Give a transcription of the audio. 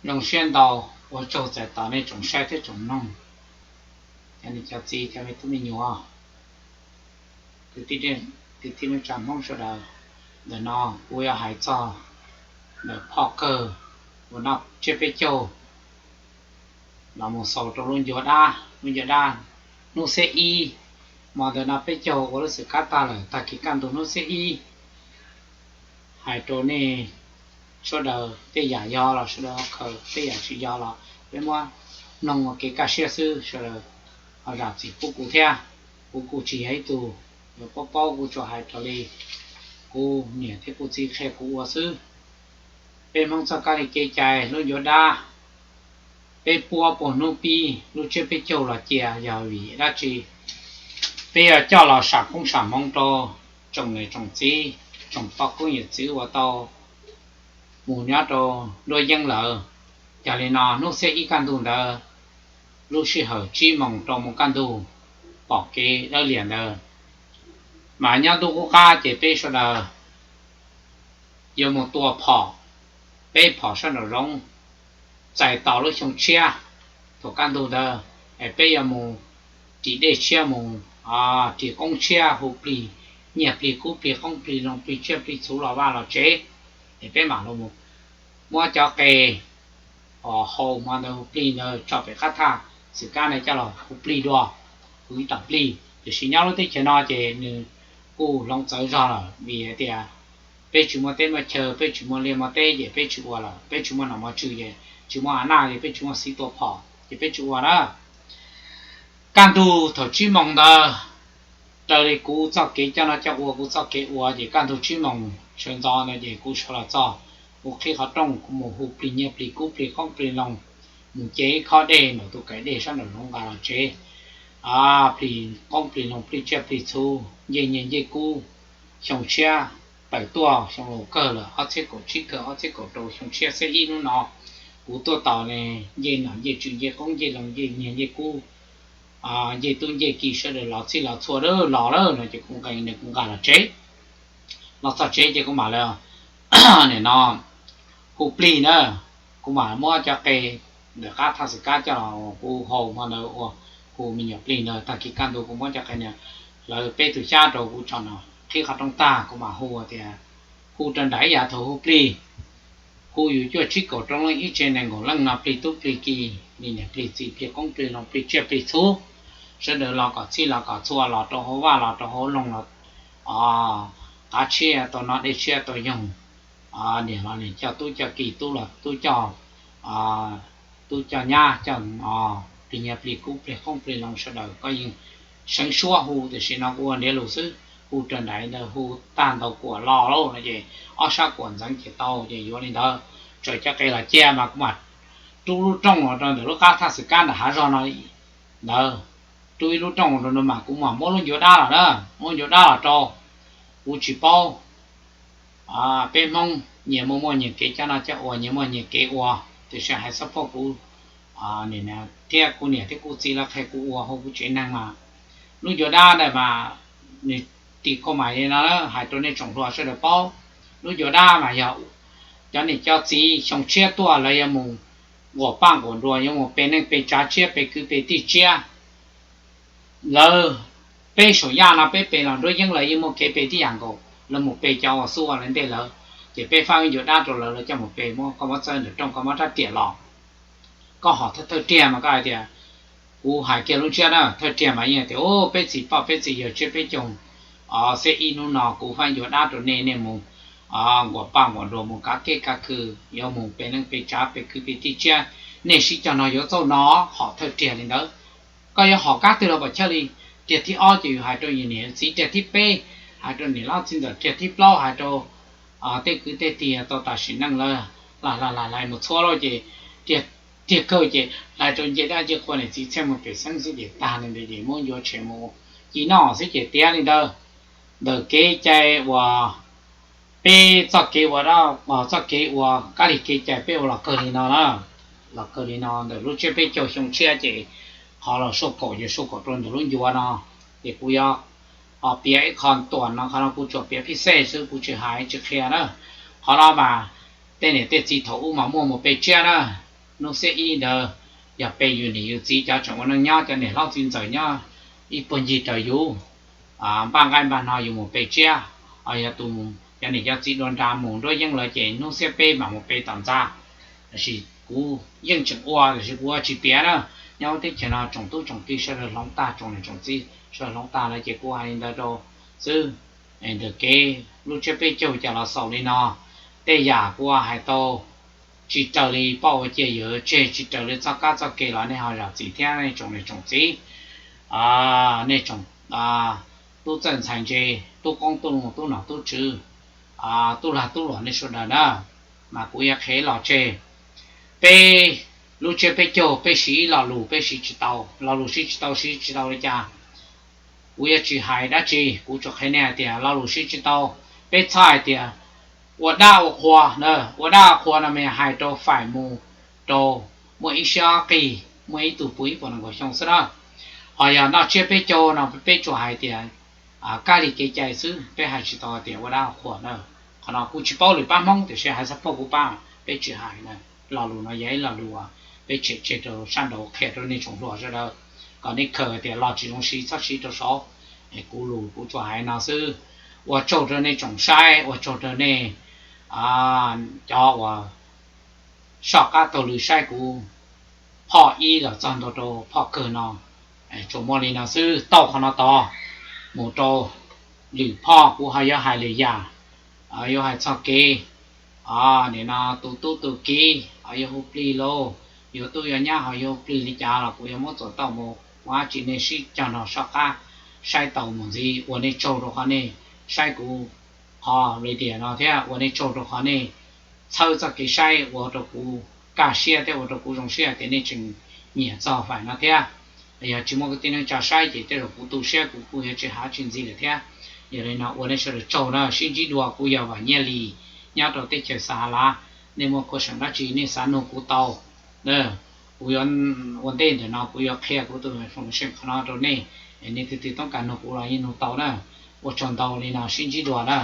Zoo siab ntau, ua tsaug txais tos nej tsoom saib thiab tsoom mloog, cov niam cov txiv cov me tub me nyuam, kwv tij neej tsa Hmoob sawv daws. Ntawm no kuv yuav hais txog ntawm phom kawg uas noj tsiab peb caug los mus xaus rau lub ncuav dab, lub ncuav dab hnub xiab ib. Hmo ntawd no peb caug ua lub xwm kab tag lawm, tag kis kaj ntug hnub xiab ib hais rau nej sawv daws tej yam yog los sawv daws khaws, tej yam tsis yog los peb muab mloog ua kev kaj siab xwb, sawv daws ho zam txim pub kuv thiab. Kuv kuj tsis yog ib tug yuav paub paub, kuv tsuas hais raws li kuv niam thiab kuv txiv qhia kuv ua xwb. Peb Hmoob txoj kab li kev cai lub ncuav dab, peb puab puag hnub pib lub tsiab peb caug los cia yog vim dab tsi? Peb yuav coj los sam koob sam hmoov rau tsoom niam tsoom txiv, tsoom poj koob yawm txwv uas tau mus nyob rau nruab yeeb lawm. Yog li no hnub xiab ib kaj ntug ntawd, lub sij hawm tsib moos rau mus kaj ntug, pom kev dawb liam ntawd, mas nyob ntuj qub qab ces peb sawv daws yuav mus tua phom, peb phom sab nraum zoov, txais tos lub xyoo tshiab. Thaum kaj ntug ntawd es peb yuav mus ris dej tshiab, mus ris qoob tshiab, hu plig nyiaj plig kub plig qoob plig loo plig tsiaj plig txhu los vaj los tsev, es peb mam los muab cov qe hau hmo ntawd hu plig ntawd tso pem qab thaj xwm kab na coj los hu plig dua, hu ib tom plig. Tiam sis nyob lub teb chaws no ces nws kuj hloov txawv zog lawm vim hais tias peb tsis muaj teb muaj chaw, peb tsis muaj liaj muaj teb ces peb tsis ua lawm, peb tsis muaj nom muaj tswv ces tsis muaj av naj ces peb tsis muaj xiv tua phom ces peb tsis ua na. Kaj ntug thaum tsib moos ntawd, raws li kuv txoj kev coj noj coj ua, kuv txoj kev ua ces kaj ntug tsib moos sawv ntxov ntawd ces kuv sawv los txog, kuv qhib qhov rooj, kuv mus hu plig nyiaj plig kub plig qoob plig loo, mus ce ib khob dej ntawm tus kais dej sab nraum zoov nqa los tsev. Plig qoob plig loo plig tsiaj plig txhu, ncej nyiaj ncej kub, xyoo tshiab tawm tuaj, xyoo laus kawg lawm ob txhiab kaum tsib kawg ob txhiab kaum rau, xyoo tshiab xiab ib hnub no, kuv tuaj tos ne, ncej nom ncej tswv ncej qoob ncej loo ncej nyiaj ncej kub, ncej tub ncej ki sawv daws los txhij los txhua los lawm no ces kuv nqes, kuv nqa los tsev. Los txog tsev ces kuv mam li nim no hu plig na, kuv mam muab cov qe ntawm qab thaj xwm kab coj los kuv hau hmo ntawd ua, hu me nyuam plig ntawd. Tag kis kaj ntug kuv muab cov qe na hlawv peb tug xyab rau kuv tso no, qhib qhov rooj tag kuv mam hu tias, hu rau nram ib yav thaum hu plig, hu yus cuaj tsib kaum rau leej ib tsev nees nkaum leej no plig tub plig ki, niam plig txiv plig qoob plig loo plig tsiaj plig txhu, sawv daws los kom txhij los kom txhua, los rau hauv vaj los rau hauv loog los, qav tshiab tau noj dej tshiab tau yoog, niam los niam coj tub coj ki, tub los tub coj, tub coj nyab coj, plig nyiaj plig kub plig qoob plig loo sawv daws koj yeej seev suab hu, tiam sis no kuv ua ntiav lus xwb, hu raws nraim ntawd hu tag ntau kuam los lauj no ces ob sab kuam ntxeev ces tau ces yuav li ntawd. Tsaws cov qe los cia mas kuv mam rub lub rooj los rau ntawm lub qab thaj xwm kab nram hav zog no ntawd, rub ib lub rooj rau no mas kuv mam muab lub ncuav dab los na, muab ncuav dab los rau. Kuv tsis paub, peb Hmoob nyias muaj muaj nyias kev coj noj coj ua, nyias muaj nyias kev ua, tiam sis hais xab phoj kuv thiab kuv niam thiab kuv txiv lawv qhia kuv ua hauv kuv tsev neeg mas lub ncuav dab ntawd mas nws tim kho mas li no, hais rau nej tsoom hluas sawv daws paub, lub ncuav dab mas yog cov niam cov txiv xyoo tshiab tuaj lawv yuav mus nquas paj nquas nruas, yuav mus pe neej pe tsav tsiab pe kwv pe tij tsiab. Lawv, peb saum yaj no peb pe los nruab yeeb lawv yeej muaj kev pe tib yam nkaus, lawv mus pe cov uas xub ua lawv ntej lawv, ces peb faib ncuav dab rau lawv, lawv coj mus pe, muab koj muab txawb ntawm rooj koj muab rab riam los. Koj hom thawj thawj riag mas koj hais tias, kuv hais kiag lub ntsiab na, thawj riag mas yeej tias, peb txiv poj peb txiv yawg tsiab peb caug, xeb ib hnub no kuv faib ncuav dab rau nej, nej mus nquas paj nquas nruas mus kav kej kav khw, yuav mus pe neej pe tsav pe kwv pe tij tsiab, nej sib cog no yuav txauj no, hom thawj riag li ntawd. Koj yuav hom kab twg los puas chawj li. Riag thib ob ces yus hais rau yus niam txiv, riag thib peb hais rau niam loj txiv ntxawm, riag thib plaub hais rau tej kwv tej tij tau tas sim neej lawm, lam lam lam lais mus txhua lawm ces riag kawg ces hais rau nce dab nce qhua niam txiv txhiaj mus pem xeeb xwb ces tag li ntawd ces muab ncuav tshem mus ci noj xwb ces tiav li ntawd. Ntawm kev cai uas peb txoj kev ua, txoj kev ua kab lig kev cai peb ua los kawg li no na, los kawg li no ntawm lub tsiab peb caug xyoo tshiab ces qhov los soj kaum ces soj kaum rau ntawm lub ncuav no. Ces kuv yuav piav ib qho tuam no, qhov no kuv tsuas piav phij xej xwb, kuv tsis hais tsis qhia na. Qhov no mas tej niam tej txiv thaum ub mas muaj mus pe tsiab na, Hnub xiab ib ntawd yog pe yus niam yus txiv cov tseem ua neej nyob, cov niam hlob txiv ntxawm nyob ib puag ncig raws yus, npaj nqaij npaj no yus mus pe tsiab, yog tus cov niam cov txiv dua nra mus nruab yeeb lawm ces hnub xiab peb mam mus pe tom ntxa. Tab sis kuv yeej tseem ua, tab sis kuv ua tsis tiav na. Nyob teb chaws no tsoom tub tsoom ki sawv daws hloov tag, tsoom niam tsoom txiv sawv daws hloov tag lawm ces kuv hais li ntawd rau xwb. Ntawm kev lub tsiab peb caug cas los xaus li no, tej yam kuv hais tau tsis raws li poj ua cia yawm tseg, tsis raws li txoj kab txoj ke los nej ho zam txim thiab nej tsoom niam tsoom txiv, nej tsoom tub txawj ntxhais ntse, tub qoob tub loo tub nom tub tswv, tub lag tub luam nej sawv daws na, mas kuv yuav qhia los tseg. Peb lub tsiab peb caug peb siv ib lo lus peb siv tsis tau, lo lus siv tsis tau siv tsis tau li cas, kuv yuav tsis hais dab tsi, kuv tsuas qhia nej hais tias lo lus siv tsis tau. Peb txhob hais tias ua dab ua qhua na, ua dab ua qhua no mas hais rau faim mus rau muaj ib siab ob qig, muaj ib tug puv ib puas nees nkaum xyoo xwb na. Ho yog noj tsiab peb caug no peb tsuas hais tias kab li kev cai xwb, peb hais tsis tau tias ua dab ua qhua na. Qhov no kuv tsis paub lwm pab Hmoob tiam sis hais xab phoj kuv pab peb tsis hais na. Lo lus no yog ib lo lus uas peb tshem tseg rau sab nraud qhia rau nej tsoom hluas sawv daws kom nej khaws tias lo tsis zoo siv txhob siv rau saud. Kuv lus kuv tsuas hais no xwb. Ua tsaug rau nej tsoom saib, ua tsaug rau nej cov uas soj qab taug lw saib kuv phoj ib los txog ntua rau phoj kawg no. Tsuas muaj li no xwb, tau qhov no tod mus rau lwm phoj kuv ho yuav hais lwm yam, yuav hais txog kev nim no tus tub tus kiv ho yuav hu plig lauj, yuav tub yuav nyab ho yuav hu plig li cas los kuv yuav muab txuas tau mus ua dab tsi nej sib cog nrog soj qab saib tau mus ntxiv. Ua nej tsaug rau qhov nej saib kuv qhov video no thiab ua nej tsaug rau qhov nej txhawb txoj kev saib ua rau kuv kaj siab thiab ua rau kuv zoo siab tias nej tseem nyiam txog faim no thiab. Yog tsis muaj kwv tij neej tsa saib ces tej zaum kuv tu siab kuv kuj yuav tsis hais tsis ntxiv lawm thiab. Yog li no ua nej sawv daws tsaug na, sib ntsib dua. Kuv yog Vam Nyiaj Lis nyob rau teb chaws Xav Has Lav, nej muaj khuas seem dab tsi nej xav nug kuv tau. Kuv yuav ua ntej ntawm no kuv yuav qhia kuv tus information qhov no rau nej, nej tus twg toob kas nug kuv los yeej nug tau na. Ua tsaug ntau, li no sib ntsib dua na.